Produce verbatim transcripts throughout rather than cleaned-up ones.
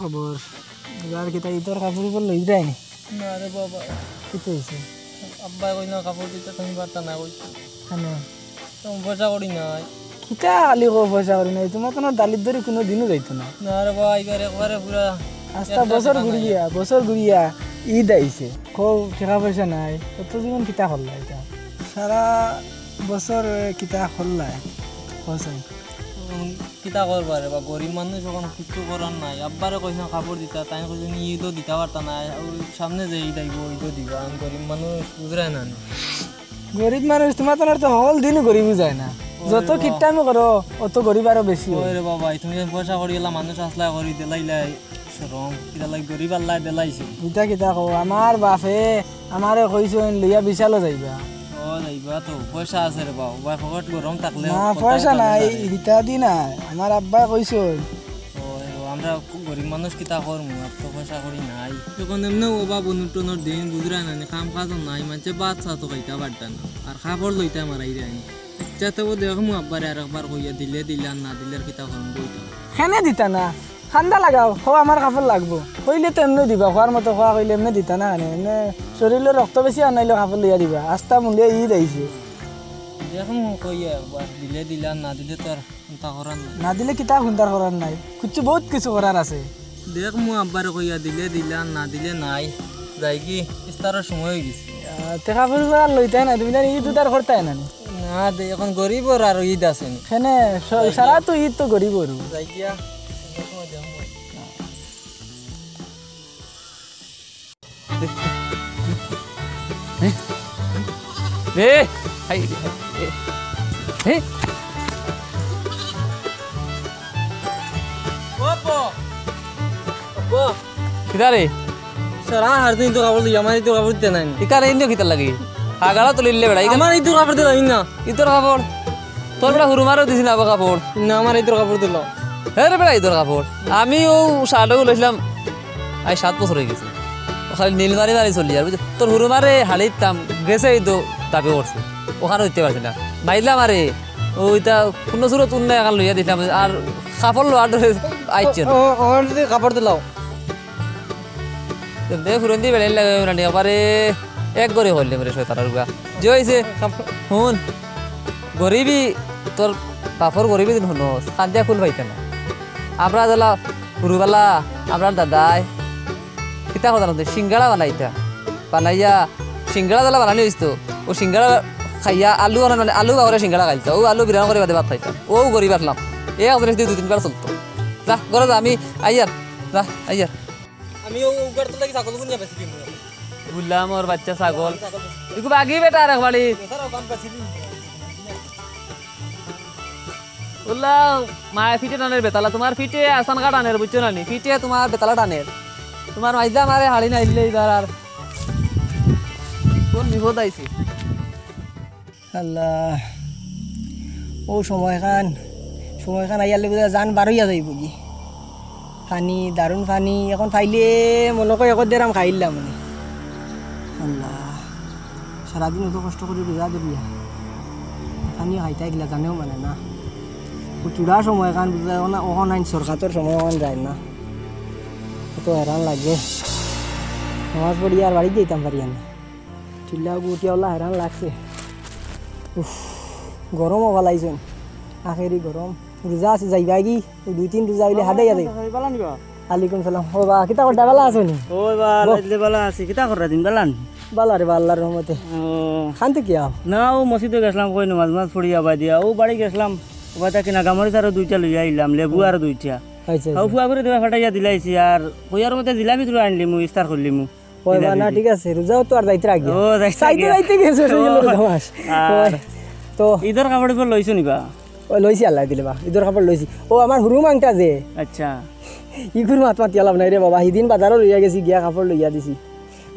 খবর? এবার কিতা ইদর কাপড় উপর লই যায় নি? না রে বাবা। কিতা অইছে? আব্বায় কইলা কাপড় দিতা তুমি পারতা না কইছে। কেনে? তো পয়সা করি নাই। কিতা খালি কও পয়সা করি নাই? তুমার তো না দালিদ্দরি কুনু দিনও যাইতো না। না রে বাবা, এবার একবারে পুরা আস্তা একটা বছর টেকা নাই। ঘুরিয়া, বছর ঘুরিয়া ইদ আইছে। কও টেকা পয়সা নাই। অত জীবন কিতা করলা ইতা? সারা বছর, এ, কিতা করলা? কও চাই। উম, কিতা করবা রে বা, গরিব মানুষ অখন কিচ্ছু করার নাই। আব্বারে কইছলাম কাপড় দিতা, তাইন কইছইন ইদও দিতা পারতা না। অউ সামনে যে ইদ আইবো, ইদও দিবা। আমি গরিব মানুষ, বুঝরায় না নি? গরিব মানুষ, তুমার তো আর তো হকল দিনও গরিব যায় না। ওই যত রে বাবা। কিট্টামি করো, অত গরিব আরো বেশি অয়। ওই রে বাবা, তুমি যে পয়সা করি এলা মানুষ আসলা করি দিলাইলাই, শরম, কিতা লাগি গরিব আল্লায় দিলাইছে। ইতা কিতা কও, আমার বাপে আমারে কইছইন লইয়া বিশালো যাইবা। ও যাইবা তো, পয়সা আছে রে বাবা, পকেট গরম থাকলে না, পয়সা নাই, ইতা দি না, আমার আব্বায় কইছইন। ও, ও, আমরা খুব গরিব মানুষ, কিতা করমু, আর তো পয়সা করি নাই। অখন এমনেও অভাব অনটনর দিন, বুঝরায় না নি, কাম কাজও নাই, মানষে ভাত চা তো খাইতা পারতা না, আর কাপড় লইতা মারাই যায় না। আচ্ছা, তবু দেখমু আব্বারে আরেকবার কইয়া, দিলে দিলা, আর না দিলে আর কিতা করমু, বইতা। কেনে দিতা না? কান্দা লাগাও, কও আমার কাপড় লাগবো। কইলে তো এমনে দিবা, কওয়ার মতো কওয়া কইলে এমনে দিতা না কেনে? এমনে শরীরো রক্ত বেশি আনাইলে কাপড় লইয়া দিবা। আস্তা মুন্ডিয়া ইদ আইছে। দেখমু কইয়া একবার, দিলে দিলা, আর না দিলে তো আর কুন্তা করার নাই। না দিলে কিতা কুন্তা করার নাই? কিচ্ছু, বউত কিছু করার আছে। দেখমু আব্বারে কইয়া, দিলে দিলা, আর না দিলে নাই। যাইগি, ইফতারর সময় অইগেছে। আহ, তে কাপড় উপর আর লইতায় না, তুমি জানি ইদ উদ্ধার করতায় না নি? না দে, অখন গরিবর আর ইদ আছে নি। কেনে, স-, যাইগি। সারা তো ইদ তো গরিবর। যাইগিয়া, অন্য সময় দেখমু। এ, হাই, এ, এ। ও আব্বা। আব্বা। কিতা রে? সারা হার দিন তো কাপড় লই, আমার ইদর কাপড় দিতে নাই। ইকারে ইনো কিতা লাগি? হাগাড়া তো লইলে বেড়া, ইকারে আমার ইদর কাপড় দিলাম না। ইদর কাপড়? তোর বেটা হুরুমারেও দিছি না আবার কাপড়? না, আমার ইদর কাপড় দিল। হে রে বেটা, ইদর কাপড়? আমি অউ শার্টও লইছিলাম, আইজ সাত বছর অইগেছে। অউ খালি নীল মারি মারি চলি আর, বুঝছো? তোর হুরুমারে হাড়িতাম, গেছে ইদো দাবি করছে, অখানও দিতে পারছি না। মাইরলাম আরে, অউ ইতা কুনু সুরত অন্য এখান লইয়া দিতাম, আর কাপড় লওয়ার ডরে আইছে না। ও, ও, ও, কাপড় দিলাও। দে ফুরন্দি বেড়াইল লাগে, মানে, একবারে এক ঘরে করলে মেরে শয়তানর গুয়া। যে অইছে, হুন, গরিবি, তোর বাপর গরিবি দিন হুনস, কান্দিয়া কুল পাইতে না। আমরা যেলা হুরুবালা, আমরার দাদায়, কিতা কথা না, সিঙ্গাড়া বানাইতা, বানাইয়া, সিঙ্গাড়া যেলা বানানি অইতো, অউ সিঙ্গাড়া খাইয়া আলু বানান, মানে, আলু বাগরে সিঙ্গাড়া খাইতো, অউ আলু বিরান করি বাদে ভাত খাইতাম, অউ গরিব আছলাম, এক জিনিস দি দুই তিনবার চলতো। যা, ঘরো যা, আমি আইয়ার, যা, আইয়ার। আমি অউ উগার তো লাগি ছাগল গুনিয়া বেচি দিমু। গুলামর বাচ্চা ছাগল। ছাগল বেচি দিমু। তুই খুব আগেই বেটা আর একবারই। বেচারা ওখান বেচি দিমু। উল্লা, মায়ে ফিটে টানের বেতালা, তুমার ফিটে আসান কাটানের, বুঝছো না নি? ফিটে তুমার বেতালা টানের। তুমার মাইজা মারে হাড়ি না ইল্লে ইবার আর কোন বিপদ আইছে। আল্লাহ, অউ সময়খান, সময়খান আইয়ারলে বুঝা জান বারইয়া যাইবোগি। পানি, দারুণ পানি, অখন পাইলে মনো কয় একো দেরাম খাইলাম মানে। আল্লাহ, সারাদিন অত কষ্ট করি রোজা ধরিয়া, পানি খাইতা ইগিলা জানেও মানে না। অউ চুড়া সময়খান বুঝা যায় না, অখন আইন সরকাতর সময়খান যায় না, অত হেরান লাগে। নামাজ পড়িয়া আর বাড়িত যাইতাম পারিয়ার না। চিল্লা উঠিয়া অলা হেরান লাগছে। উফ, গরমও ফালাইছইন। আখেরি গরম। রোজা আছে যাইবাগি। অউ দুই তিন রোজা অইলে হাদাইয়া যাইবা। ভাই, বালা নিবা? আলাইকুম সালাম। ও বা, কিতা করতা, বালা আছো নি? ও বা, বহ। আলহামদুলিল্লাহ, বালা আছি। কিতা কররা দিন, বালা নি? বালা রে বা, আল্লার রহমতে। ও। খান্তে কিয়া? না, অউ মসজিদো গেছলাম, কই নমাজ, নমাজ পড়িয়া বাদে দিয়া। অউ বাড়ি গেছলাম, অউ বাদে কিনা গামরিচ আরো দুইটা লইয়া আইলাম, লেবু আরো দুইটা। আচ্ছা, অউ আচ্ছা। ফুয়া করে দেওয়া ফাটাইয়া দিলাইছি, আর কইয়ার মতে জিলাপি দুইটা আনলিমু, ইফতার করলিমু। ওই বা, না, ঠিক আছে, রোজাও তো আর যাইতে আগে। ও, যাইতে চাইতে আগে। যাইতে গেছে, রোজা ও, রোজা মাস। আর ওই, তো ইদর কাপড় উপর লইছো নি বা? ও, লইছি, আল্লায় দিলে বা, ইদর কাপড় লইছি। ও, আমার হুরু মাংটা যে। আচ্ছা। ইগুর মাত মাতিয়া লাভ নাই রে বাবা, হিদিন বাজারো লইয়া গেছি, গিয়া কাপড় লইয়া দিছি।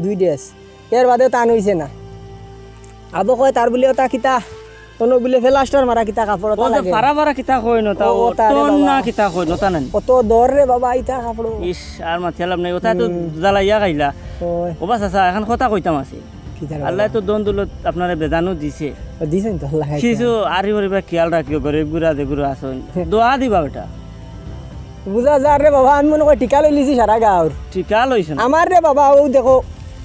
দুই ড্রেস। এর বাদে তান অইছে না। আবো কয় তার বুলে ওটা কিতা? অনো বুলে প্লাস্টার মারা কিতা কাপড় ওটা ও যে লাগে। ফাড়া ফাড়া কিতা কয় নতা, ও, ও তারে অটন বাবা। না কিতা কয় নতা নানি। অত দর রে বাবা, ইতা কাপড়। ইস, আর মাতিয়া লাভ নাই, ওটা তো হুম। জ্বালাইয়া খাইলা। ওই। ও বা চাচা, এখন কথা কইতাম আছে। কিতা রে আল্লায় বাবা? তো ধন দৌলত আপনারে বেজানো দিছে। ও, দিছেন তো, আল্লায় কিছু খাইছে। আরি পরিবার খেয়াল রাখিও, গরিব গুড়া যে গুড়া আছইন। দোয়া দিবা বেটা। বুঝা যার রে বাবা, আমি মনে করি টিকা লইলিছি সারা গাঁওর। টিকা লইছে না? আমার রে বাবা, অউ দেখো,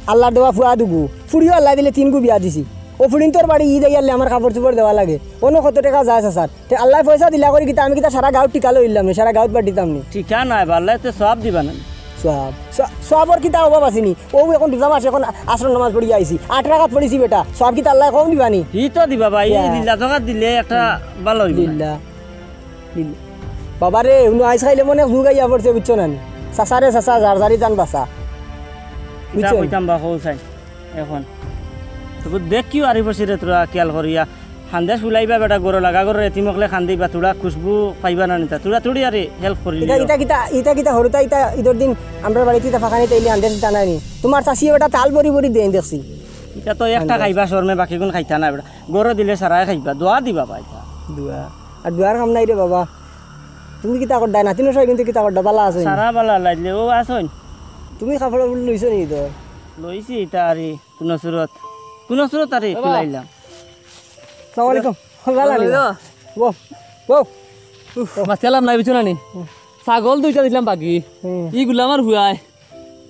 আল্লার দেওয়া ফুয়া দুগু, ফুড়িও আল্লায় দিলে তিনগু বিয়া দিছি। অউ ফুড়িন্তর বাড়ি ইদ আইয়ারলে আমার কাপড় চোপড় দেওয়া লাগে। অনো কত টেকা যায় চাচার? তে আল্লায় পয়সা দিলা করি কিতা, আমি কিতা সারা গাঁওর টিকা লইলাম নি, সারা গাঁওত বাটিতাম নি? টিকা নায় বা, আল্লায় তে সওয়াব দিবা না নি? সওয়াব, সওয়া-, সওয়াবর কিতা অভাব আছে নি? অউ এখন রোজা মাস, এখন আছরর নামাজ পড়িয়া আইছি, আট রাকাত পড়িছি বেটা, সওয়াব কিতা আল্লায় কম দিবা নি? হি তো দিবা বা, ই ইয়া। লিল্লা জাকাত দিলে একটা ভালা অইবো না? লিল্লা। বাবা রে, হুনো, আইজ খাইলে মনে যুগ আইয়া পড়ছে, বুঝছো না নি? চাচা রে চাচা, যার যারি জান বাঁচা। কিতা বুঝছো নি? কইতাম বা, কও চাই এখন। তবে দেখিও আরি বসিরে তোরা খেয়াল করিয়া। হান্দেশ ফুলাইবা বেটা, গরো লাগা গরো এতিম অকলে খান্দিবা, তোরা খুশবু পাইবা না নিতা। তোরা তোড়ি আরে help করি ইতা, লিও। ইতা কিতা, ইতা কিতা হরুতা, ইতা ইদর দিন আমরার বাড়িত ইতা ফাঁকা নিতে ইলে হান্দেশ ইতা নাই নি। তোমার চাচিয়ে বেটা তাল বরি বরি দেন দেখছি। ইতা তো একটা হান্দেশ। খাইবা শরমে, বাকিগুন খাইতা না বেটা। গরো দিলে সারাই খাইবা, দোয়া দিবা বা ইতা। দোয়া। আর দুয়ার কাম নাই রে বাবা। তুমি কিতা করদায়? নাতিন অসাই কিন্তু কিতা করদা? বালা আছইন? সারা বালা লাগলে, ও আছইন? তুমি কাপড় লইছো নি তো? লইছি ইতা আরে, কুনো সুরত। কুনো সুরত আরে, বাবা। খুলাইলাম। সালাম আলাইকুম। বালা নি? বাবা। বউ, বউ। উফ, মাতিয়ালাম নাই, বুঝছো না নি? ছাগল দুইটা দিছিলাম বাকি। হুম। ইগুলা আমার হুয়ায়।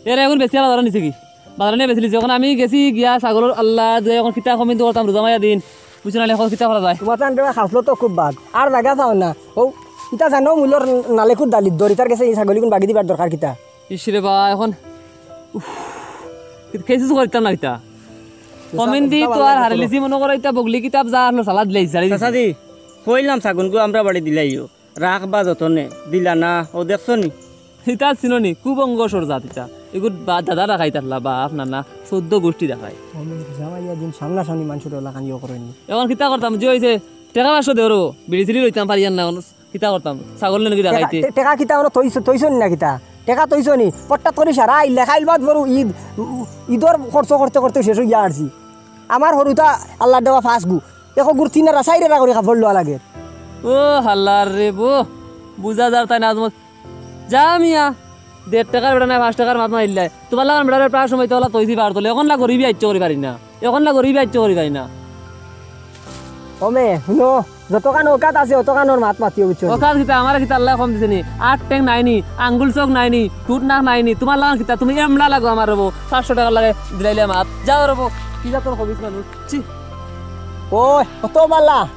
এরা এখন বেচিয়া বাজারো নিছে কি? বাজারো নিয়া বেচিলিছে। এখন আমি গেছি গিয়া ছাগলর আল্লাহ দিয়া এখন কিতা কমিন তো করতাম রোজা মাইয়া দিন। বুঝছো না, এখন কিতা করা যায়? তোমার তো আনতে খাসলো তো খুব বাদ। আর জাগা পাও না। ও, ইতা জানো মুইলর নালেকুর দালিত দরিতার গেছে ই ছাগলিগুন বাগি দিবার দরকার কিতা? ইস রে বা, এখন, উফ, কি-, কেসিস করিতাম না কিতা? কমিন দি তো আর হারিলিছি মনে করো ইতা বগলি কিতাব যা আনলো সালাদ দিলাই, ছাড়ি দিছি। চাচাজি, কইলাম ছাগলগু আমরা বাড়ি দিলাইও। রাখবা যতনে, দিলা না, ও দেখছো নি? ইতা চিনো নি, কুবংশর জাত ইতা। এগুর বা-, দাদা রাখাই তারলা, বাপ, নানা, চৌদ্দ গোষ্ঠী দেখায়। আমি জামাইয়া দিন সামনাসামনি মানুষের ওলা কানিও করেনি। এখন কিতা করতাম, যে হইছে, টেকা পাঁচশো দেওয়ারও, বিড়ি সিড়ি রইতাম পারিয়ার না, এখন কিতা করতাম, ছাগল নেন কি টেকা, দেখাইতে? টে-, টেকা কিতা ওরা তৈছ-, তৈছনি না কিতা? টেকা তৈছনি, পট্টাত করি সারা আইলে, খাইল বাদ বড় ঈদ, উম, ঈদর খরচ করতে করতে শেষ হইয়া আসছি। আমার হরুতা আল্লাহর দেওয়া ফাঁস গু, এক গুর তিন আর চাইর এরা করি কাপড় লওয়া লাগে। ও হাল্লার রে বো, বুঝা যার তাই নাজমত। যা মিয়া, দেড় টেকার বেটা নাই, পাঁচ টেকার মাত মারিলাই। তোমার লাগান বেটারে প্রায় সময় তো ওলা তৈছি বার তোলে। এখন না গরিবি আইচ্ছ করি পারি না, এখন না গরিবি আইচ্ছ করি পারি না। ও মে, হুনো, যতখান অকাত আছে, অতখানর মাত মাতিও, বুঝছো? অকাত কিতা, আমারে কিতা আল্লাহ কম দিছে নি? আট টেং নাই নি, আঙ্গুল চোখ নাই নি, ঠুট নাক নাই নি, তোমার লাগান কিতা, তুমি এমলা লাগো আমার রবো, পাঁচশো টেকার লাগে দিলাইলে মাত। যাও রবো, কি জাতর খবিস মানুষ, ছি। ওই, কত বালা।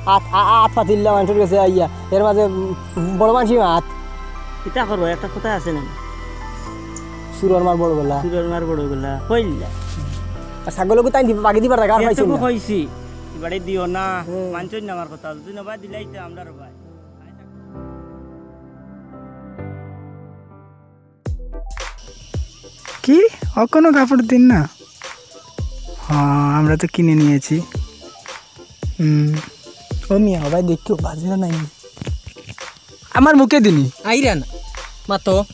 আত, আ-, আ-, আত পাতিল্লা মানুষের গেছে আইয়া, এর মাঝে, উম, বড় মানষি মাত। কিতা করবো, একটা কথা আছে না? সুরর মার বড় গলা। সুরর মার বড় গলা, কইলা। আর ছাগলগু তাই দিব-, বাগি দিবার জাগা আর পাইছি এতটুকু না। কইছি, এবারে দিও না, হুম। মানছইন না আমার কথা, যদি না বা দিলাই তো আমরার ভাই। কি? অখনো কাপড় দিন না? হ্যাঁ, আমরা তো কিনে নিয়েছি। হুম। ও মিয়া, ভাই দেখো, বাজিও নাই। আমার মুখে দিনি। আইরা না। মা তো।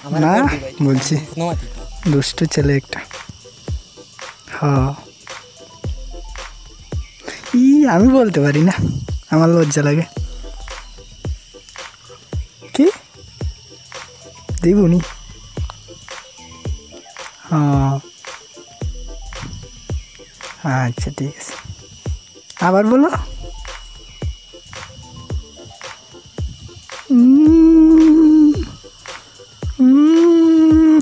আমার না, মুখে দিবাই। বলছি। কোনো মাতি তো। দুষ্টু ছেলে একটা। হ্যাঁ। ই, আমি বলতে পারি না, আমার লজ্জা লাগে। কি? দিবনি? হ্যাঁ। আচ্ছা, ঠিক আছে। আবার বলো। উম, উম।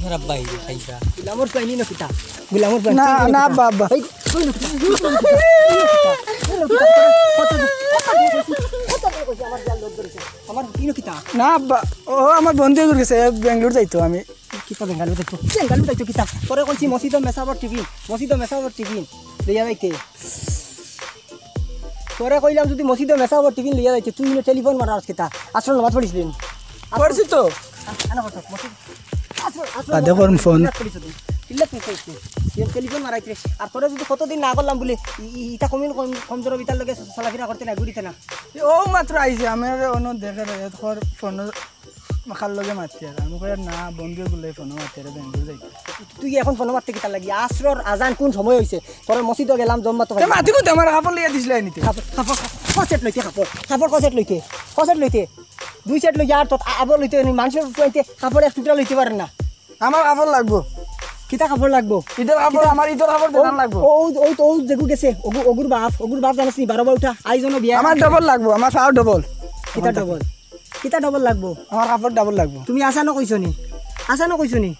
তোর আব্বা এই যে খাইবা। গুলামর পাইনি না কিতা? গুলামর পাইনি না, না, বাবা। এই, তুই না কিতা? তুই না কিতা? তুই না কিতা? কত, কত, কত, কত, কত, আমার জাল লোড ধরেছে। আমার তুই না কিতা? না, আব্বা, ও আমার বন্ধু এগুর গেছে, বেঙ্গালোর যাইতো আমি। কিতা বেঙ্গালোর যাইতো? বেঙ্গালোর যাইতো কিতা? তোরে কইছি মসজিদো মেসাবর টিফিন, মসজিদো মেসাবর টিফিন লইয়া যাইতে। তোরে কইলাম যদি মসজিদো মেসাবর টিফিন লইয়া যাইতে, তুই ইনো টেলিফোন মারাস কিতা? আসল নামাজ পড়িস দিন। পড়ছি তো। আ-, আনা করতো, মসজিদ। আসল, আসল বাদে নামাজ করুন পড়িস, ফোন। চিল্লাত পড়িস তুই। চিল্লাত পড়িস তুই। তুই টেলিফোন মারাইতে রে। আর তোরে যদি কতদিন না করলাম বলে, ই-, ই-, ইটা কমিন কম-, কমজোর বিতার লগে চলাফেরা করতে না, ঘুরিতে না। এ, ও মাত্র আইছে, আমি আরে অন্য দেখে রে, এত কর ফোন মাখার লগে মারতে আর। আমি কই, "না, বন্ধু গুলো ফোন মারতে রে, বেঙ্গালোর যাইতে।" তুই এখন ফোন মারতে কিতার লাগি? আসরর আজান কোন সময় হইছে? তোর মসজিদো গেলাম, জম্মা তো তে মাতি কইতে আমার কাপড় লইয়া দিছিলে আনিতে। কাপড়, কাপড়, কাপড়, কসেট লইতে কাপড়, কাপড় কসেট লইতে, কসেট লইতে। দুই সেট লইতে আর তো আ-, আবর লইতে নি, মানুষের ফুয়াইতে কাপড় এক টুকরা লইতে পারে না। আমার কাপড় লাগবো। কিতা কাপড় লাগবো? ঈদর কাপড়, কিতা? আমার ঈদর কাপড় ও, দেখান লাগবো। ও, ও, ও, যেগু গেছে, ওগু, ওগুর বাপ, ওগুর বাপ জানোস নি, বারো বাউটা, আইজ অনো বিয়া। আমার ডাবল লাগবো, আমার পাও ডাবল। কিতা ডাবল? কিতা ডাবল লাগবো? আমার কাপড় ডাবল লাগবো। তুমি আসানো কইছো নি? আসানো কইছো নি?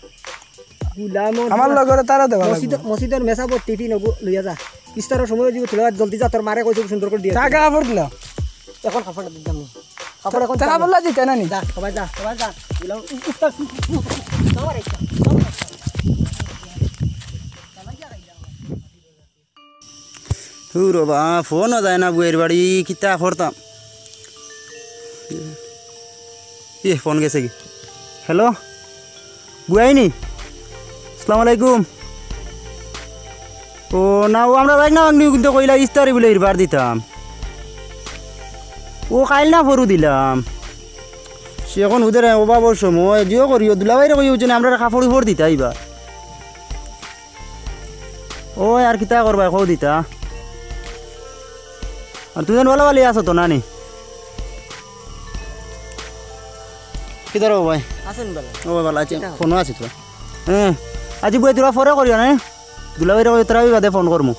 গুলামর আমার ফুয়া। লগরে তারা দেওয়া লাগবো। মসজিদর, মসজিদর মেসাবর টিফিন ওগু লইয়া যা। ইস্তারর সময় অইযিবো, তুলে জলদি যা, তোর মারে কইছো সুন্দর করি দিয়া। টাকা কাপড় দিলা। এখন কাপড় দিতাম নি। কাপড় এখন তা কাপড় লা দিতে না নি? যা, সবাই যা, সবাই যা। দিলাম, ইফতার, সবার একটা, সবার একটা। ধুর বা, ফোনও যায় না বুয়াইর বাড়ি, কিতা করতাম? ইয়ে, ফোন গেছে কি? হ্যালো? বুয়াইনি? আসসালামু আলাইকুম। ও না, ও আমরা বাইক না ভাগনি কিন্তু কইলা ইস্তারি বুলে হিরবার দিতাম। ও কাইল না ফরু দিলাম। সে এখন ওদের অভাবর সময়, জিও করিও, দুলাভাইরে কইও যে আমরারে কাপড় উপর দিতা ইবার। ও আর কিতা করবায়, কও দিতা। আর তুমি যেন ভালা ভালি আছো তো, না নি? কিতা রে ভাই? আছেন ভালা? ও ভাই, ভালা আছি। কিতা? ফোনও আছে তো। হ্যাঁ, আজি বুয়াই তোরা পরে করিও না। দুলাভাইরে কইও তোরা বাদে ফোন করমু।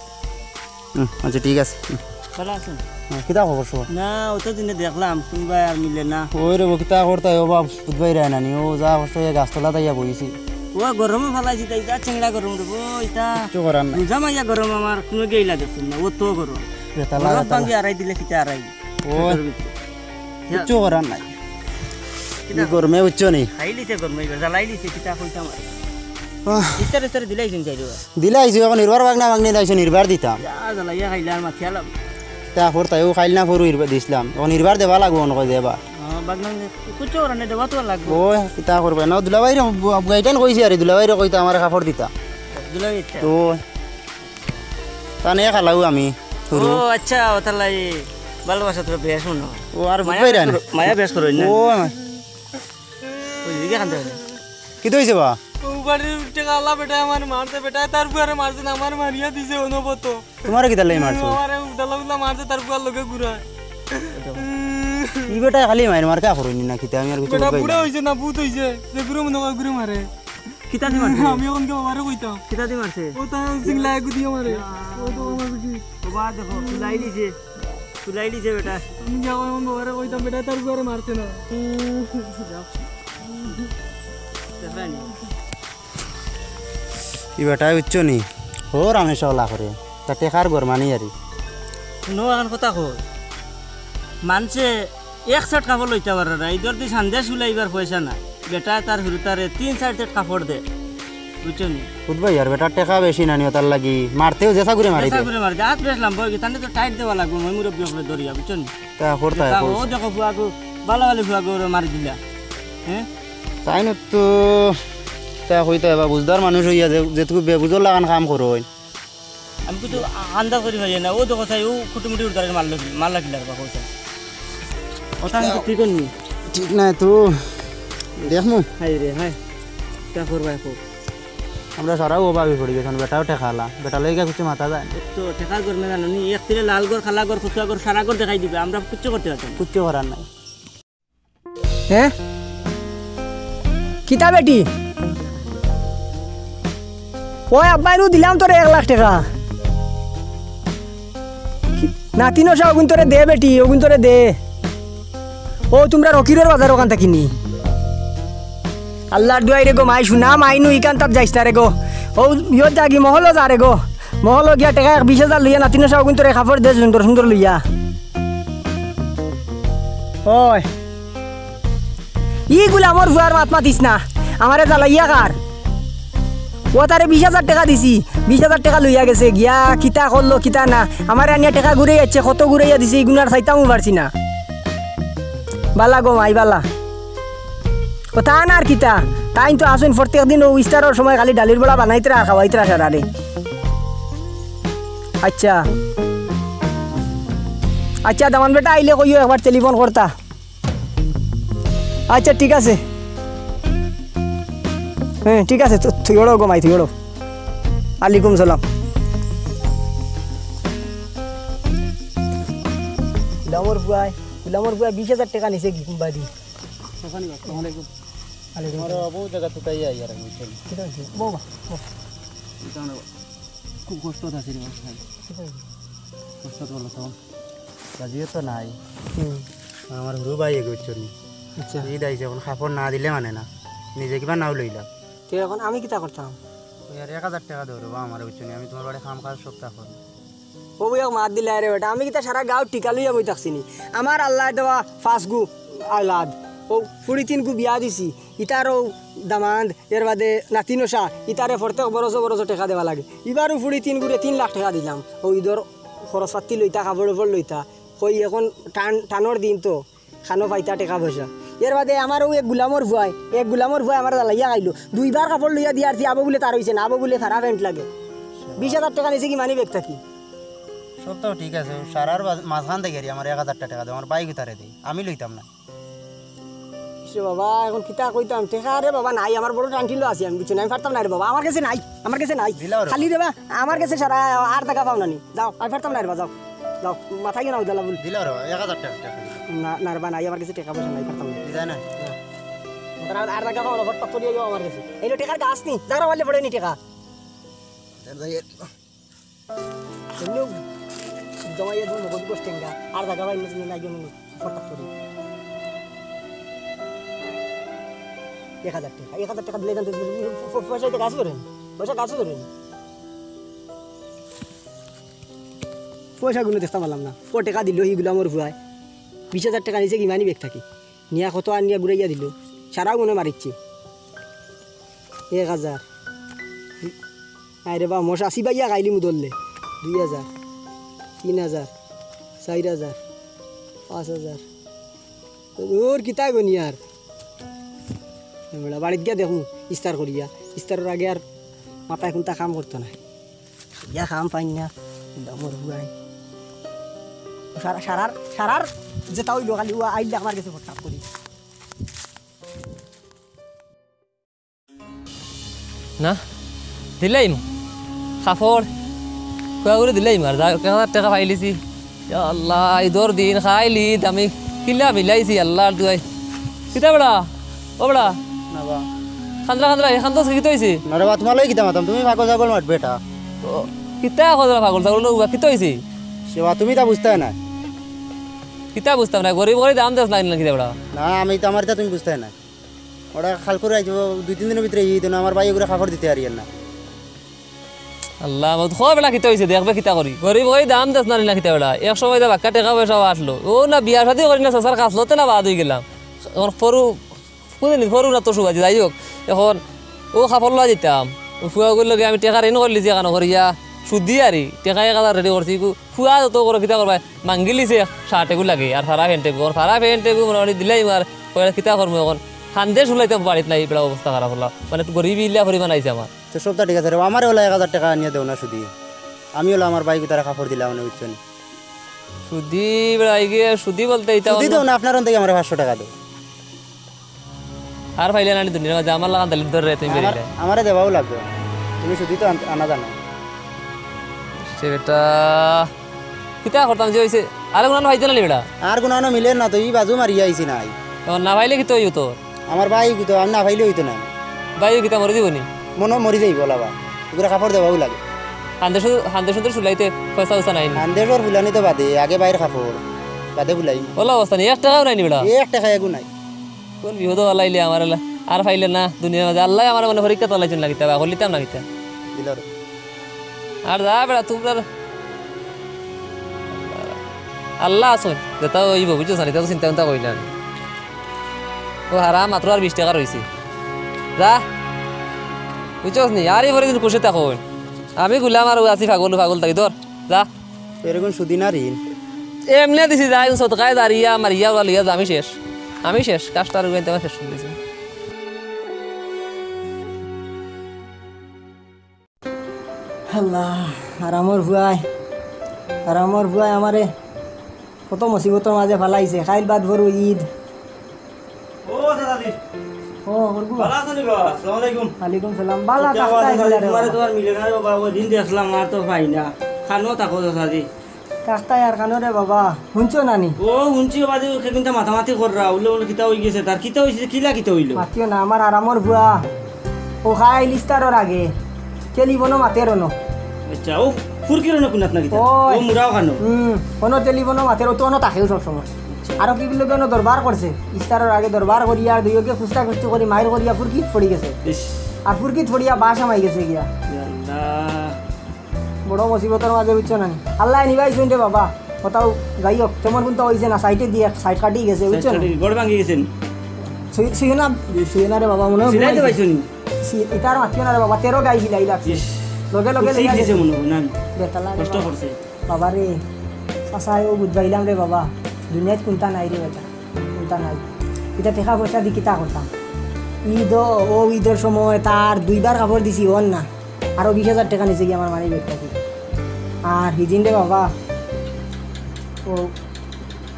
হুম, আচ্ছা, ঠিক আছে। হুম। ভালা আছেন? হ্যাঁ, কিতা খবর সব? না, অত দিনে দেখলাম, কোনবায় আর মিলে না। ওই রে, ও কিতা করতায়, ও বাপ, বুধবাই রায় নানি, ও যা করছে, ওই গাছতলা তাইয়া বইছি। ও গরমে ফালাইছি, তাই যা চেংড়া গরম রে, ও ইতা। কিচ্ছু করার নাই। রোজা মাইয়া গরম আমার, কোনো গেইলা দেখুন না, ও তো গরম। বেতালা, বরফ বেতালা। ভাঙ্গি আড়াই দিলে কিতা আড়াই? ওই। পেটর ভিতরে। কিচ্ছু করার নাই। কিতা? ই গরমে উচ্চ নেই। খাইলিছে গরমে, জ্বালাইলিছে, কিতা কইতাম আর। আহ। ইস্তার ইস্তার দিলাইছেন চাইরো। দিলাইছি, এখন নির্বার বাগনা বাগনি লাইছে, নির্বার দিতাম। যা জ্বালাইয়া খাইলে আর মাথিয়া লাভ। তা ফোর তাইও খাইল না ফোর ইরবা-, দিছিলাম। এখন নির্বার দেবা লাগবো, মনে কয় দেবা। হ্যাঁ, বাগনা কিচ্ছু করার নাই, দেবা তো লাগবো। ও, কিতা করবে? না, দুলাভাইরে বু-, বুয়াইটান কইছি আরে, দুলাভাইরে কইতা আমার কাপড় দিতা। দুলাভাই ইচ্ছা। তো, তা নিয়ে খালাও আমি, হুরু। ও, আচ্ছা, ওতালাই ভালোবাসা তো বেশ মনে হয়। ও, আর মায়া বুঝবাই বেশ রায় না। করো, মায়া বেশ করো না। ও, ওই দিকে খান দেবে। কিতা হইছে বা? ও বাড়ির টেকা আলা বেটা আমার মারছে, বেটা তার বুয়ারে মারছে না, আমার মারিয়া দিছে অনবত। তোমারে কিতা লাগি মারছে? আমারে উদালা উদালা মারছে, তার বুয়ার লগে ঘুরায়। ই বেটায় খালি মাইর মার কা করইনি না কিতা, আমি আর কিছু বেটা বুঝবাই বুড়া না। হইছে না, ভূত হইছে, যে ঘুরে মনে হয় ঘুরে মারে। কিতা দি মারছে? আমি এখন কি বাবারে কইতাম? কিতা দি মারছে? ও তার সিংলা এগু দিয়ে মারে। ও তো আমার কি? ও বা দেখো, তুলাই দিছে। তুলাই দিছে বেটা। আমি কি এখন বাবারে কইতাম, বেটা তার বুয়ারে মারছে না। দেখলানি? ই বেটায় বুঝছো নি? হো রামেশ ওলা করে। তা টেকার গরমানি আরি। নো, এখন কথা কই। মানষে এক সেট কাপড় লইতা পারে না, ইদর দি সন্দেশ উলাইবার পয়সা নাই। বেটায় তার হুরুতারে তিন চাইর সেট কাপড় দে, বুঝছো নি? খুদ ভাই আর বেটার টেকা বেশি নানি, ওতার লাগি মারতেও যেসা করে মারি যেসা দে। করে মারি দে, হাত বেশ লম্বা হয়ে গেছে, তাহলে তো টাইট দেওয়া লাগবো, মই মুরব্বী হকলে ধরিয়া, বুঝছো নি? তা করতা যেটা এখন। ও দেখো ফুয়াগো, বালা বালি ফুয়াগো ওরে মারি দিলা, হ্যাঁ? তাইন তো তা কইতা এবার বুঝদার মানুষ হইয়া যে, যেটুকু বেবুঝর লাগান কাম করইন। আমি কিন্তু আ-, আন্দাজ করি পারি না। ও দেখো চাই, ও খুঁটিমুটি উদ্ধারের মাল লাগি-, মাল লাগিল আর বা কইতা। ওটা আমি তো ঠিক করিনি। ঠিক নাই তো। দেখমু। হায় রে, হায়। তা করবা এখন। আমরা সারাও অভাবি পড়ি গেছি, বেটাও টেকালা। বেটা লইগা কিছু মাথা যায় না। তো টেকার গরমে জানো নি, এক তীরে লাল ঘর, কালা ঘর, কচুয়া ঘর, সারা ঘর দেখাই দিবে। আমরা কিচ্ছু করতে পারতাম না। কিচ্ছু করার নাই। হ্যাঁ? কিতা বেটি? ওই আব্বাইরু দিলাম তোরে এক লাখ টেকা। নাতিন অসা অগুন তোরে দে বেটি, অগুন তোরে দে। ও তুমরা রকিরর বাজার ওখান থাকি নি। আল্লার দুয়াই রে গো মাই, শুনা মাই নু ইখান তাত যাইস না রে গো। ও ইয়ত যাগি মহলো যা রে গো। মহলো গিয়া টেকা এক বিশ হাজার লইয়া নাতিন অসা অগুন তোরে কাপড় দে সুন্দর সুন্দর লইয়া। ওই। ই গুলামর ফুয়ার মাত মাতিস না, আমারে জ্বালাইয়া কার। ও তারে বিশ হাজার টেকা দিছি, বিশ হাজার টেকা লইয়া গেছে, গিয়া কিতা করলো কিতা না, আমারে আনিয়া টেকা ঘুরাইয়া দিছে, কত ঘুরাইয়া দিছে, ইগুন আর চাইতামও পারছি না। বালা গো মাই বালা। ও তা না আর কিতা, তাইন তো আসইন প্রত্যেক দিন ও ইস্তারর সময় খালি ডালির বড়া বানাইতরা আর খাওয়াইতরা সারারে। আচ্ছা। আচ্ছা, দামান বেটা আইলে কইও একবার টেলিফোন করতা। আচ্ছা, ঠিক আছে। হ্যাঁ, ঠিক আছে, তো তুই ওড়ো গো মাই, তুই ওড়ো। আলাইকুম সালাম। গুলামর ফুয়ায়, গুলামর ফুয়ায় বিশ হাজার টেকা নিছে কি কোম্পানি? আসসালামু আলাইকুম। আলাইকুম আমার সালাম। বাবু জায়গা তো তাই আই আর আমি চলি। ঠিক আছে, বউ বা, বউ। খুব কষ্টত আছি রে ভাই। কষ্টত বলো তো। রাজিও তো নাই। হুম। আমার হুরু ভাই এগো বুঝছো নি? আচ্ছা। ঈদ আইছে, এখন কাপড় না দিলে মানে না। নিজে কিবা নাও লইলা। তে এখন আমি কিতা করতাম? ওই আর এক হাজার টেকা দেও রে বা আমারে বুঝছো নি? আমি তুমার বাড়ি কাম কাজ সব তা করি। ও ভাই, মাত দিলে আরে বেটা, আমি কিতা সারা গাঁও টিকা লইয়া বই থাকছি নি? আমার আল্লায় দেওয়া পাঁচ গু আওলাদ, ও ফুড়ি তিন গু বিয়া দিছি, ইতার ও দামান্দ, এর বাদে নাতি নশা, ইতারে প্রত্যেক বরসো বরসো টেকা দেওয়া লাগে। ইবারও ফুড়ি তিন গুরে তিন লাখ টেকা দিলাম, ও ঈদর খরচ পাতি লইতা, কাপড় উপর লইতা। কই এখন টান, টানর দিন তো, খানো পাইতা টেকা পয়সা। এর বাদে আমার ও এক গুলামর ফুয়ায়, এক গুলামর ফুয়ায় আমার জ্বালাইয়া খাইলো। দুইবার কাপড় লইয়া দিয়ার আবো বুলে তার অইছে না, আবো বুলে ফারা প্যান্ট লাগে। বিশ হাজার টেকা নিছে কি মানি ব্যাগ থাকি? সব তো ঠিক আছে, সারার বাজ-, মাঝখান থাকি আর আমার এক হাজার টেকা দেও, আমার ভাই গুতারে দেই, আমি লইতাম না। ইশে বাবা, এখন কিতা কইতাম? টেকা রে বাবা নাই, আমার বড় টানটিলো আছি আমি, বুঝছো নি? আমি পারতাম না রে বাবা, আমার গেছে নাই, আমার গেছে নাই। দিলাও রে খালি বাবা। রে বা, আমার গেছে সারা আর টেকা পাও না নি। যাও, আমি পারতাম না রে বা, যাও। যাও, মাথায় না উদালা বল। দিলাও রে বাবা, এক হাজার টেকা, টেকা দিলাও। না, না রে বা, নাই, আমার গেছে টেকা পয়সা নাই, পারতাম না। দিলায় না? না। আর, আর টেকা পাও না, ফটফট করিয়া যাও আমার গেছে। এই লো টেকার গাছ নি, যারা বললে পড়ে নি টেকা। এমনিও জমাইয়া দিন মগজ গোষ্ঠেঙ্গা, আর জাগা পাই না, নাই জন্য ফটাক করি। এক হাজার টেকা, এক হাজার টেকা দিলে জানতে প-, প-, পয়সা তো গাছ ধরে নি, পয়সা গাছ ধরে নি। পয়সাগুলো দেখতাম পারলাম না। ও টেকা দিল, ইগুলা আমার ফুয়ায়। বিশ হাজার টেকা নিছে কি মানি ব্যাগ থাকি। নিয়া কত আনিয়া ঘুরাইয়া দিল, সারাও মনে মারিচ্ছে। এক হাজার। আরে বা, মশা চিবাইয়া খাইলি মুদল্লে। দুই হাজার, তিন হাজার, চাইর হাজার, পাঁচ হাজার। ওর কিতা গনি আর? বেটা, বাড়িত গিয়া দেখমু ইস্তার করিয়া। ইস্তারর আগে আর মাথায় কুন্তা কাম করতো না। ইয়া কাম পাইন না, দমর বুয়াই। সারা, সারার, সারার যেটা অইলো খালি ও আইলে আমার গেছে ফটাক করি। না, দিলাইমু। কাপড়, কুয়া করে দিলাইমু আর যা, এক হাজার টেকা পাইলিছি। ইয়া আল্লাহ, ইদর দিন খাইলি, আমি কিলা মিলাইছি আল্লাহর দুয়াই। কিতা বেটা? ও বেটা? না বা। খান্দরা খান্দরা, এখান তো কিতা অইছে? না রে বা, তুমার লগে কিতা মাতাম? তুমি পাগল ছাগল মাত বেটা। ও, কিতা কথা পাগল ছাগল, ও বা, কিতা অইছে? সে বা, তুমি তা বুঝতায় না। কিতা বুঝতাম না, গরিব গরিব দাম দেস না, না কিতা বেটা? না, আমি তো আমার ইতা তুমি বুঝতায় না। ওরা খাল করে আইজ, দুই তিন দিনর ভিতরে ই দিন আমার ভাই ওগুলো কাপড় দিতে পারি না। আল্লাহ, মত খো বেটা কিতা অইছে, দেখবে কিতা করি। গরিব গরিব দাম দেস না, না কিতা বেটা? এক সময় দা বাক্কা টেকা পয়সা আসলো। ও না বিয়া শাদি করি না, চাচার কাছলতে না বাদ অই গেলাম। এখন ফরু, কোনদিন ফরু না তো সুবাদি, যাই হোক, এখন ও কাপড় লওয়া দিতাম। ও ফুয়া ওগুলো লগে আমি টেকা ঋণ করলি যে এখানো করিয়া, সুদি আরি, টেকা এক হাজার রেডি করছি, ইগু ফুয়া যত করো কিতা করবা, মাঙ্গিলিছে শার্ট এগু লাগে, আর ফারা প্যান্ট এগু, আর ফারা প্যান্ট এগু মোটামুটি দিলাই মার, কইরা কিতা করমু এখন, খান্দে শুলাইতে বাড়িত নাই, বেটা অবস্থা খারাপ অইলা, মানে গরিব ইলা পরিমাণ আইছে আমার। তো সবটা ঠিক আছে রে, আমারে ওলা এক হাজার টেকা আনিয়া দেও না সুদি, আমি ওলা আমার ভাই গুতারে কাপড় দিলাম, মানে বুঝছো নি? সুদি বেটা, ইগে সুদি বলতে ইতা সুদি অন্য দেও না, আপনার অন থাকি আমারে পাঁচশো টেকা দেও। আর পাইলে না নি দুনিয়ার মাঝে, আমার লাখান তালি ধরে তুমি আমার, বেরিলে। আমারে দেওয়াও লাগবে। তুমি সুদি তো আন-, আনা জানো। সে বেটা, কিতা করতাম যে অইছে? আরে গুনানো পাইতে না নি বেটা? আর গুনানো মিলে না তো, ই বাজু মারিয়া আইছি নাই। এখন না পাইলে কিতা অইবো তোর? আমার ভাই তো, আমি না পাইলে অইতো না। ভাই কিতা মরি যাইবো নি? মনো মরি যাইবো লাবা। এগুলা কাপড় দেওয়াও লাগে। হান্দে সু-, হান্দে সুন্দর সুলাইতে পয়সা উসা নাই নি? হান্দেশর ফুলানি তো বাদে, আগে বাইর কাপড়, বাদে ফুলাই। ওলা অবস্থা নি, এক টেকাও নাই নি বেটা? এক টেকা এগু নাই। কোন বিপদ ফালাইলে আমার আল্লাহ? আর পাইলে না দুনিয়ার মাঝে। আল্লায় আমার মনে পরীক্ষা চালাইছইন না কিতা, বা করিতাম না কিতা। দিল রে। আর যা বেটা, তোমরা আল্লাহ আছইন, যেটা অইবো, বুঝছো না? ইটা তো চিন্তা চিন্তা করি না। ও হারাম, মাত্র আর বিশ টেকা রইছে। যা, বুঝছস নি? আর ই পরে দিন খুশি থাকো। আমি গুলাম আর আছি, পাগল, পাগল থাকি। ধর, যা। এরকম সুদি না ঋণ। এমনে দিছি, যাই সদকায় জারিয়া মারিয়া ওলা লইয়া যা, আমি শেষ। আমি শেষ, কাজটা আর উগাইতে আমার শেষ করে দিছি। আল্লাহ, হারামর ফুয়ায়, হারামর ফুয়ায় আমারে কত মুসিবতর মাঝে ফালাইছে। কাইল বাদ পরু ঈদ। ও চাচাজি। ও, হরগু। ভালা আছো নি বাবা? আসসালামু আলাইকুম। ওয়ালাইকুম সালাম। ভালা কিতা থাকতাই বাবা চাচাজি, দিলা রে তোমারে বাবা। তো আর মিলে না রে বাবা, ওই দিন দেখলাম আর তো পাই না। খানো থাকো চাচাজি। থাকতাই আর খানো রে বাবা। হুনছো না নি? ও, হুনছি বাবা, যে ওকে কিন্তু মাতামাতি কররা, উল্লে উল্লে কিতা অই গেছে, তার কিতা অইছে, কিলা কিতা অইলো? মাতিও না, আমার হারামর ফুয়া। ও খাইল ইস্তারর আগে। টেলিফোনও মাতের অনো। আচ্ছা, ও ফুরকির অনো কুনাত নাকি? ও মুরাও খানো। হুম, অনো টেলিফোনও মাতের, ও তো অনো থাকেও সব সময়। আরো কি বললো, অনো দরবার করছে, ইস্তারর আগে দরবার করিয়া আর দুইওকে খুস্তা খুস্তি করি মাইর করিয়া ফুরকিত পড়ি গেছে। আর ফুরকিত পড়িয়া বাস আমাই গেছে গিয়া। বড় মুসিবতর মাঝে, বুঝছো না নি? আল্লায় নিবাইছইন রে বাবা। কোথাও যাই হোক, তেমন কিন্তু অইছে না, সাইডে দিয়া সাইড কাটি গেছে, বুঝছো না? গড় ভাঙি গেছে নি? সি-, সিও না, সিও না রে বাবা, মনে হয় সিলাই তো ঘুমাইছে। পাইছো নি? সি-, ইতার মাতিও না রে বাবা, তেরো গাই সিলাই লাগছে। ইস, লগে লগে খুব সিক লইয়া দিছে গেছে। মনে হয়, না নি? বেতালা রে কষ্ট বাবা। করছে। বাবা রে, চাচায় ও বুঝবাইলাম রে বাবা, দুনিয়াত কুন্তা নাই রে বেটা, কুন্তা নাই। ইতা টেকা পয়সা দি কিতা করতাম? ঈদ ও, ও ঈদর সময় তার দুইবার কাপড় দিছি, অর না। আরো বিশ হাজার টেকা নিছে গিয়া আমার মানি ব্যাগ থাকি। আর হিদিন রে বাবা, ও,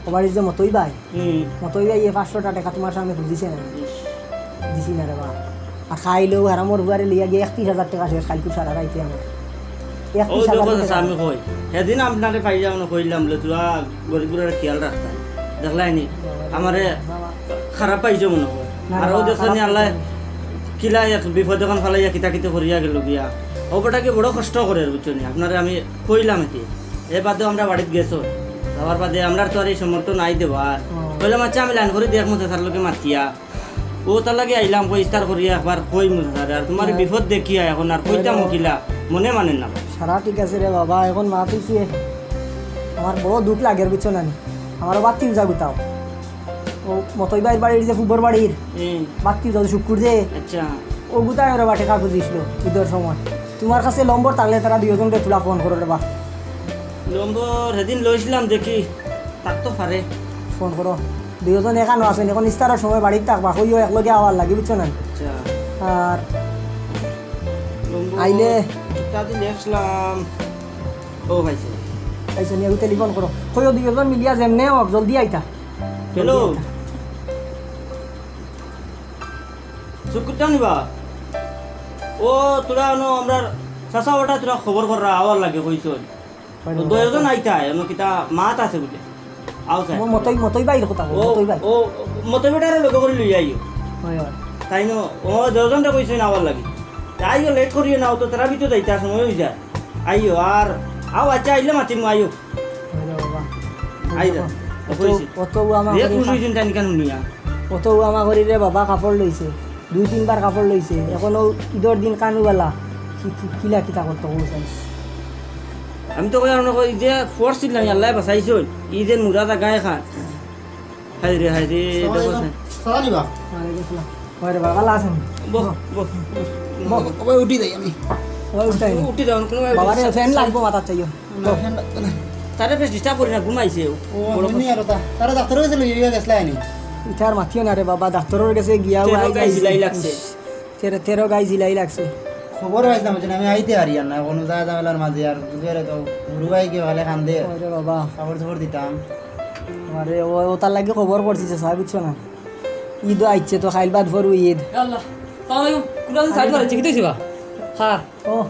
ও বাড়ির যে মতই ভাই, হুম। মতই ভাই, এ পাঁচশোটা টেকা তোমার সামনে খুঁজিছে না? ইস। দিছি না রে বাবা। আর খাইলেও হারামর বুয়ারে লইয়া গিয়া একত্রিশ হাজার টেকা শেষ, কালকে সারা রাইতে আমার। ও একত্রিশ হাজার দেখো টেকা। চাচা, আমি কই, সেদিন আপনারে পাইয়া মনে কইলাম, বলে, "তোরা গরিবগুলোর খেয়াল রাখতাম।" দেখলাই নি? বাবা রে, আমারে বাবা। খারাপ পাইছো মনে হয়। না, আর ও বাবা, দেখো নি, খারাপ আল্লাহ পাইছো না। কিলা এক বিপদ এখন ফালাইয়া কিতা কিতা করিয়া গেল গিয়া। ও বেটাকে বড় কষ্ট করে, বুঝছো নি? আপনারে আমি কইলাম এতে। এ বাদেও আমরা বাড়িত গেছো। যাওয়ার বাদে আমরার তো আর এই সামর্থ্য নাই দেবার। ও। কইলাম, "আচ্ছা, আমি লাইন করি দেখমু চাচার লগে মাতিয়া।" ও তার লাগি আইলাম, কই ইস্তার করিয়া একবার কইমু চাচারে। আর তোমার হ্যাঁ। বিপদ দেখিয়া এখন আর কইতাম হ্যাঁ। কিলা, মনে মানে না। সারা ঠিক আছে রে বাবা, এখন মাত অইছে। আমার বড় দুখ লাগের, বুঝছো না নি? আমার বাত্তি উজা গুতাও। ও মতই ভাইর বাড়ির যে ফুবর বাড়ির হুম। বাত্তি উজা শুক্কুর যে আচ্ছা। ও গুতায় ওরা বাটে কাগজ দিছিল ঈদর সময়। তোমার কাছে নম্বর থাকলে তারা দুইজনরে তুলা ফোন করো রে বা। নম্বর সেদিন লইছিলাম, দেখি থাকতো পারে। ফোন করো। দুইজন এখানো আছেন, এখন ইস্তারর সময় বাড়িত থাকবা, কইও একলগে আওয়ার লাগি, বুঝছো না? আচ্ছা। আর নম্বর আইলে একটা দিন দেখলাম। ও ভাইছে। আইসো নিয়ে টেলিফোন করো। কইও দুইজন মিলিয়া যেমনে হোক, জলদি আইতা। হ্যালো। জলদি আইতা। শুক্কুরটা নিবা? ও, তোরা অনো আমরার চাচা ওটা তোরা খবর কররা, আওয়ার লাগি কইছইন। ও, দুইজন আইতা, অনো কিতা মাত আছে বুলে। আও স্যার। ও, মতই, মতই ভাইর কথা, ও, মতই ভাই। ও, মতই বেটারে লগে করি লই আইও। হয়, হয়। তাইন, ও, দুইজনরে কইছইন আওয়ার লাগি। আইও, লেট করিও না, ও তো তারা ভিতরে যাইতা সময় অই যায়। আইও, আর আও, আচ্ছা, আইলে মাতিমু, আইও। হয় রে বাবা। আই যা, অত, কইছি। অত ও আমা যে করি খুশি কা-, হইছেন জানি কেন নিয়া। অত ও আমা করি রে বাবা, কাপড় লইছে। দুই তিনবার কাপড় লইছে। এখনো ঈদর দিন কানুবালা। কি, কি, কিলা কিতা করতো কইছেন? আমি তো কই, আমরা কই যে ফোর্স ছিলাম, আল্লাহ বাঁচাইছো। ঈদের মুরাদা গায়ে খান। হায় রে, হায় রে, দেখো সালাম। সালাম আলাইকুম। ওয়ালাইকুম সালাম। ওরে বাবা, ভালা আছেন? বহ, বহ, বহ। বহ। ওই উঠি যাই আমি। ওই উঠি যাই। উঠি যাও, কোনো বাবা রে, ফ্যান লাগবো মাথাত চাইও। না, বহ। ফ্যান লাগতো না। তারে বেশ ডিস্টার্ব করি না, ঘুমাইছে ও। ও, বড় আমি কথা। আর তা-, তারা ডাক্তারর কাছে লইয়া গেছলা আনি। ইতার মাতিও না রে বাবা, ডাক্তারর কাছে গিয়া তেরো আই গাই যাইছে। সিলাই লাগছে। তেরো, তেরো গাই সিলাই লাগছে। খবর পাইছিলাম, বুঝছেন, আমি আইতে পারি আর না, কোনো যা ঝামেলার মাঝে আর বুঝবে তো, গুরু ভাই কি ভালে কান্দে। ওরে বাবা। কাপড় চোপড় দিতাম। আরে, ও, ও তার লাগি খবর করছি যে, সাহেব, বুঝছো না? ঈদ আইছে তো, খাইল বাদ ফরু ঈদ। ইয়া আল্লাহ। সালাম আলাইকুম। কোন আছে? সাইড মারে, চিকিৎসা হইছে বা? হ্যাঁ। ও,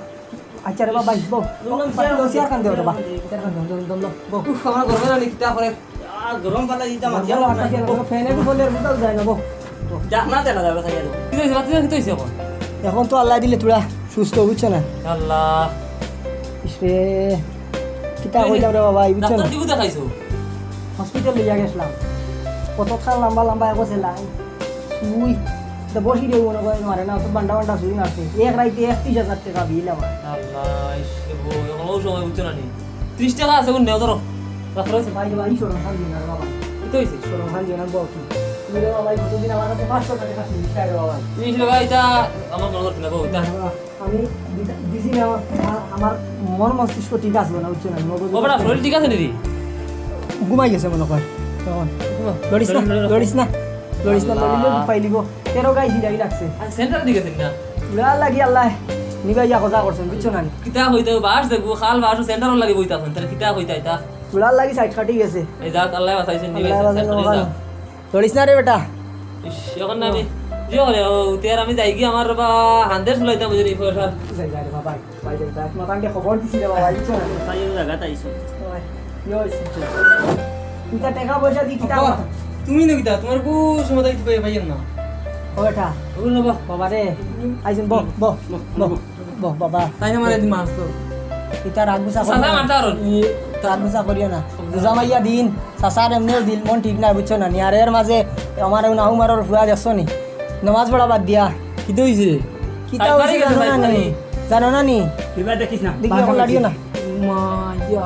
আচ্ছা রে বাবা, বউ। বললাম, চেয়ার চেয়ার কান দেও রে বাবা। চেয়ার কান দেও, দম, দম, দম, বউ। উফ, আমার গরমে জানি কিতা করে। আর গরম পালা দিতাম, আর গরম পালা দিতাম। ফ্যানে তো বলে, বুঝাও যায় না, বউ। যা, না, দেনা যাবে, খাইয়া দেবো। কি হইছে, বাচ্চা, কি হইছে এখন? এখন তো আল্লাহ দিলে তোরা সুস্থ, বুঝছো না? আল্লাহ। ইসরে, কিতা কইতাম রে বাবা, এই বুঝছো না? ডাক্তার কি বুঝা খাইছো? হসপিটাল লইয়া গেছিলাম। কতক্ষণ লম্বা লম্বা এক সেলাই। সুই। তো বসি দিয়ে মনে করে মারে না, তো বান্ডা বান্ডা সুই মারছে। এক রাইতে একত্রিশ হাজার টাকা বিল আমার। আল্লাহ, ইসরে বউ, এখন ও সময় বুঝছো না নি? ত্রিশ টাকা আছে, উনি নেও ধরো। রাখো। ভাই, ভাই, শরম খান দিন আর বাবা। কি তো হইছে? শরম খান দিন আর বউ কি? তুমি রে বাবা, এই কতদিন আমার কাছে পাঁচশো টাকা কাছে নিচ্ছে রে বাবা। ত্রিশ টাকা এটা আমার মনে করছে না গো, এটা। বাবা, আমি দিতে-, দিছি না, আমার, আমার মন মস্তিষ্ক ঠিক আছে না, বুঝছো না? মগজ ও বেটা, শরীর ঠিক আছে নি রে? ঘুমাই গেছে মনে হয়। তখন। ঘুমা। লড়িস না, লড়িস না, লড়িস না। লড়িস না, আল্লাহ। লড়িলে পাইলিব। তেরো গাই জিরাই লাগছে। আর সেন্টার দিকে দেখ না। উড়ার লাগি আল্লাহ নিবাইয়া খোঁজা করছেন, বুঝছো না? কিতা হইতে বাস দেখবো, খাল বাস সেন্টার লাগি বইতা আছেন, তাহলে কিতা হইতা এটা? উড়ার লাগি সাইড কাটি গেছে। এই যাক, আল্লাহ বাঁচাইছেন, আল্লাহ নিবাইছেন, বাঁচাইছেন, সামনে ওখানে। যাও। লড়িস না রে বেটা। ইস, এখন আমি, যে হলে, ও, তে আর আমি যাই কি, আমার বা হান্দের ফুলাইতাম, বুঝলি, পয়সা। যাই, যাই রে বাবা, ভাই, যাই, যাই। তোমার কাছে খবর দিছি রে বাবা, বুঝছো না? তাই এই জায়গাতে আইছো। ওই, ইয়ে হইছে। তুই তার টাকা পয়সা দি কিতা বাবা, করতা? তুমি না কিতা, তোমার বউ সময় তাই পাই, পাইয়েন না। ও বেটা। বলুন না, বাহ। বাবা রে, আইছেন, বহ, বহ, বহ, বহ। বহ। বহ বাবা। তাই না মারে দিমা আস্ত। ইতা রাগ গুছা করিও চাচা না। মারতা আরো। ই রাগ গুছা করিও না। বুঝা মাইয়া দিন, চাচার এমনেও দিল মন ঠিক নাই, বুঝছো না নি? আর এর মাঝে আমার নাহুমারর ফুয়া দেখছো নি? নমাজ পড়া বাদ দিয়া। কিতা অইছে? কিতা অইছে জানো না নি? জানো না নি? এবার দেখিস না। দেখি, এখন লাড়িও না। মাইয়া।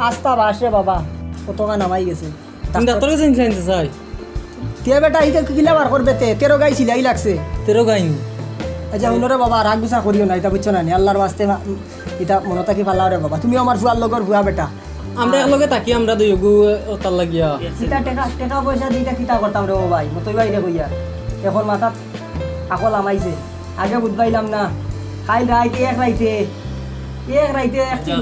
আস্তা বাস রে বাবা, কত গা নামাই গেছে। তুমি ডাক্তার কাছে নিয়ে আনতে চাই। তে বেটা, ইতা কিলা বার করবে তে? তেরো গাই সিলাই লাগছে। তেরো গাই নি? আচ্ছা, হুনো রে বাবা, রাগ গুছা করিও না, ইতা বুঝছো না নি? আল্লাহর ওয়াস্তে মা-, ইতা মনো থাকি ফালাও রে বাবা। তুমিও আমার ফুয়ার লগর ফুয়া বেটা। আমরা একলগে থাকি, আমরা দুইগু ওতার লাগিয়া। ইতা টেকা, টেকা পয়সা দি ইতা কিতা করতাম রে ও ভাই? মতই বাইরে কইয়া। এখন মাথাত আকল আমাইছে। আগে বুঝবাইলাম না। খাইল রাইতে এক রাইতে, এক রাইতে এক তি-,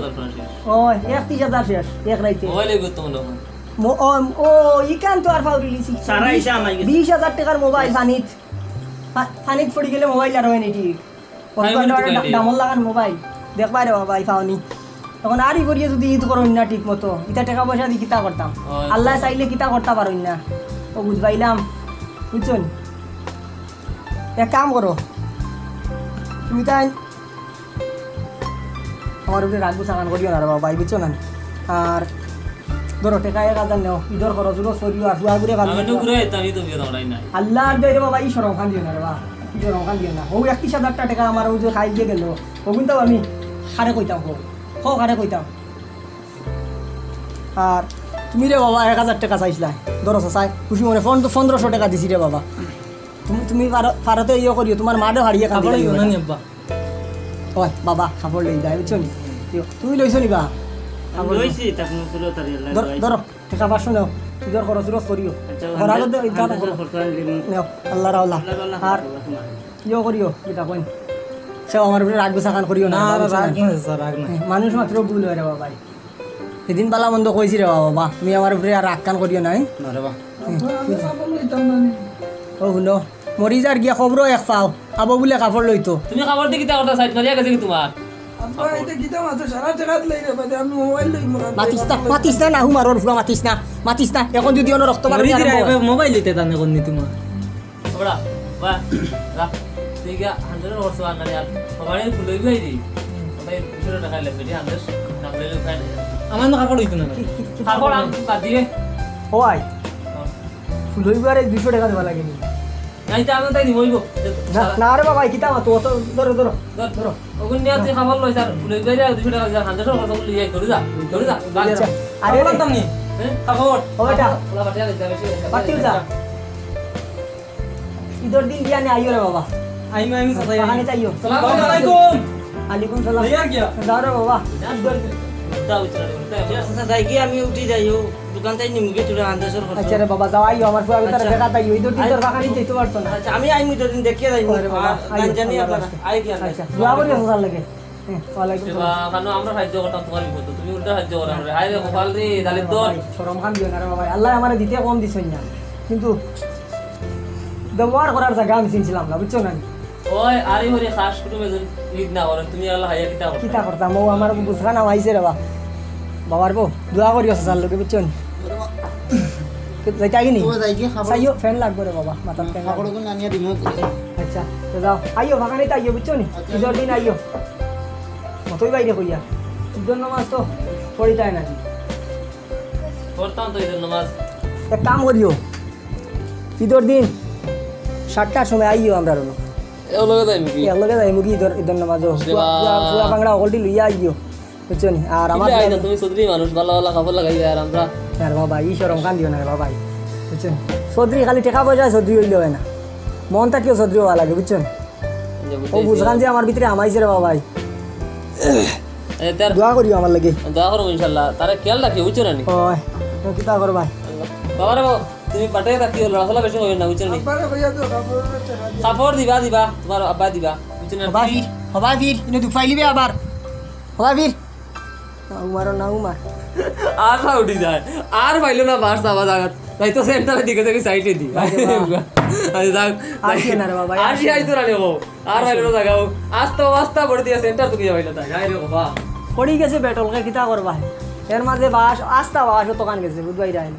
ও, একত্রিশ হাজার শেষ, এক রাইতে। মোবাইল এই করতে মনে হয়। মো-, ও, ও, ইখান তো আর ফাউরি লিছি। সারা ইসা আমাই গেছে। বিশ হাজার টেকার মোবাইল ফানিত। ফা-, ফানিত পড়ি গেলে মোবাইল আর হয় নি ঠিক। ডা-, ডামর লাগান মোবাইল। দেখবায় রে বাবা, ই ফাওনি। এখন আরি করিয়া যদি ইদ করইন না ঠিক মতো, ইতা টেকা পয়সা দি কিতা করতাম? হয়। আল্লায় চাইলে কিতা করতা পারইন না। ও বুঝবাইলাম, বুঝছো নি? এক কাম করো, তুমি তাই আমার উপরে রাগ গুছা খান করিও না রে বাবা, ভাই, বুঝছো না? আর ধরো, টেকা এক হাজার নেও, ইদর খরচ উরচ করিও, আর ফুয়া ঘুরে ভালো আমি তো করিও। ঘুরে আইতাম, এই তো বিয়ে দাঁড়াই নাই। আল্লাহর দয়া রে বাবা, ই শরম খান দিও না রে বাবা, ই শরম খান দিও না। ও একত্রিশ হাজার টেকা আমার ও যে খাই দিয়ে গেল, ওগুন তো আমি খারে কইতাম, হো, হো, খারে কইতাম। আর তুমি রে বাবা, এক হাজার টেকা চাইছিলায়, ধরো চাচায় খুশি মনে পন-, পনেরোশো টেকা দিছি রে বাবা। তুমি, তুমি পারো, পারতে ইয়ে করিও, তোমার মাঠে হারিয়ে কান্দি কাপড় লাগিও ইয়ে না বেটা। নি আব্বা? ওই বাবা, কাপড় লই যায়, বুঝছো নি? ইয়ো, তুমি লইছো নি বা? আমি লইছি, তা কোনো ছিল তার ইয়াল্লা ধর-, লইছি। ধরো, টেকা পাঁচশো নেও, ইদর খরচ উরচ করিও। আচ্ছা, ঘর আগত দেও, ইদর আন্দাজ খরচ। খরচ আনি দিমু। নেও, আল্লাহর আল্লাহ। আল্লাহ, আল্লাহ, আর আল্লাহ, আল্লাহ। ইয়ো করিও, কিতা কইন? সে আমার উপরে রাগ গুছা খান করিও না, না, বাবা, না, বুঝছো রাগ না? নাই, স্যার, রাগ নাই। হ্যাঁ, মানুষ মাত্র ভুল হয় রে বাবা ভাই। সেদিন বালা মন্দ কইছি রে বাবা, বাবা, তুমি আমার উপরে আর রাগ খান করিও নাই। না রে বা। হ্যাঁ, বুঝছো? ও হুনো, মরি যার গিয়া খবরও এক পাও, আবো বুলে কাপড় লইতো। তুমি কাপড় দি কিতা করতা, সাইড মারিয়া গেছে নি তোমার? আব্বা, এটা কিতা মাতো সারা জাগাত লই রে বাদে, আমি মোবাইল লই মোবাইল। মাতিস না, মাতিস না, না, হুমারর ফুয়া মাতিস না, মাতিস না। এখন যদি অন্য রক্ত বার মরি হইয়া দিরা আরম্ভ হয়। এবার মোবাইল লইতে তানে কোন নি তোমার? ওরা, বা, রা, তুই গিয়া হান্ড্রেড করছো আর নারে আর। সবাই ফুলই গই দি। সবাই দুশো টাকা লেবে দি, হান্ড্রেড না ফুলই গই খাই না। আমার না কাপড় হইতো না। কি, কি, কি কাপড় কাপড়? আমি বাদ দিবে। ও ভাই, হ্যাঁ। ফুলই বারে দুশো টাকা দেওয়া লাগে নি? নাই, তা আমি তাই দিব, হইব। না, না রে বাবা, কিতা মাতো, অত ধরো, ধরো। ধর, ধরো। ওগুন নিয়া তুই খাবার লই, স্যার, ফুলই গই রে, দুশো টাকা যা, হান্ড্রেড খরচ করলি, এই, ধরে যা, ধরে যা, বাদ যা। আচ্ছা, আরে খাবার রে। দাম নি? হ্যাঁ? খাবার। ও বেটা। ওলা বাটিয়া লই যা, বেশি লই যা। বাতিল যা। ইদর দিন দিয়া নে আইও রে বাবা। আইমু, আইমু, চাচা, আইমু। বাগানে যাইও। সালামু আলাইকুম। আলাইকুম সালাম। যাইয়া গিয়া। যাও রে বাবা। ইদর দিন। উল্টা উল্টা, উল্টা। আচ্ছা, চাচা, যাই কি আমি উঠি যাই, ও দোকান তাই নিমুগে তোরা আন্দাজর করছো। আচ্ছা রে বাবা, যাও আইও, আমার ফুয়া ভিতরে আচ্ছা। দেখা তাইও। ইদর দিন আই-, তোর বাগানে যাইতে পারতো না। আচ্ছা, আমি আইমু ইদর দিন দেখিয়া যাইমু। ওরে বাবা, আর আইও, গান জানি আল্লাহ আপনারা। রাখে। আই কি আল্লাহ। আচ্ছা, দোয়া করিও চাচার লাগে। হ্যাঁ, ওয়ালাইকুম এ সালাম। বা, কানো আমরা সাহায্য করতাম তোমার বিপদে, তুমি উল্টা সাহায্য করার। হায় রে কপাল রে, জালিম দল। ভাই, শরম খান দিও না রে বাবা, আল্লাহ আমারে দিতে কম দিছইন না, কিন্তু ব্যবহার করার জাগা আমি চিনছিলাম না, বুঝছো না? ওই, আরে ওরে, খাস কুটুমে যদি ঈদ না করেন, তুমি আল্লাহ হাইয়া কিতা করতে? কিতা করতাম? ও আমার বুঝখান আমাইছে রে বা-, বাবার বউ, দোয়া করিও চাচার লগে, বুঝছো নি? যাইতে আগে নি? ও যাই গিয়ে খাবার। চাইও, ফ্যান লাগবে রে বাবা, মাথার হুম, ফ্যান লাগবে। কাপড়গুলো আনিয়া দিমু। আচ্ছা, তো যাও, আইও, বাগানে তো আইও, বুঝছো নি? আচ্ছা। ইদর দিন আইও। মতই বাইরে কইয়া। ইদর নামাজ তো পড়িতায় না। পড়তাম তো ইদর নামাজ। এক কাম করিও, ইদর দিন সাতটার সময় আইও আমরার অনো। এ লগে যাইমু কি? এ লগে যাইমু কি ইদর, ইদর নামাজও। রে ফুয়া, বা। ফুয়া, ফুয়া বাংলা হকলটি লইয়া আইও। বুঝছো নি? আর আমার ইলা আইতা, তুমি চৌধুরী মানুষ, ভালা ভালা কাপড় লাগাইবা, আর আমরা আর বাবা, ই শরম খান দিও না রে বাবা, বুঝছো নি? চৌধুরী খালি টেকা পয়সা চৌধুরী হইলে হয় না, মন থাকিও চৌধুরী হওয়া লাগে, বুঝছো নি? যে ও বুঝাইছি। বুঝখান যে আমার ভিতরে আমাইছে রে বাবা। এ, তার দোয়া করিও আমার লাগি। দোয়া করবো ইনশাল্লাহ, তারে খেয়াল রাখিও, বুঝছো না নি? ওই, ও কিতা করো ভাই? বাবা রে বাবা, তুমি পাঠাই রাখিও, লড়াচড়া বেশি করিও না, বুঝছো নি? আব্বারে কইয়া দিও, কাপড় দিবা, দিবা, তোমার আব্বা দিবা, বুঝছো না? হবা ফির, হবা ফির, ইনো দুফাইলিবে আবার। হবা ফির। না উমারো, না উমার। আর পা উঠি যায়। আর পাইলো না বাস যাওয়া জাগাত। তাই তো সেন্টারের দিকে থেকে সাইডে দি। আরে বাহ। আরে যাক। আর কি না রে বাবা, আর আর কি কি আইতো না রে বাবা। আর পাইলো না জাগা। আস্তা, আস্তা ভরে দিয়া সেন্টার তুকি যাইলো তাই। হায় রে বাবা। পড়ি গেছে বেটলকে কিতা করবা? এর মাঝে বাস, আস্তা বাস অতখান গেছে, বুঝবাই যায়।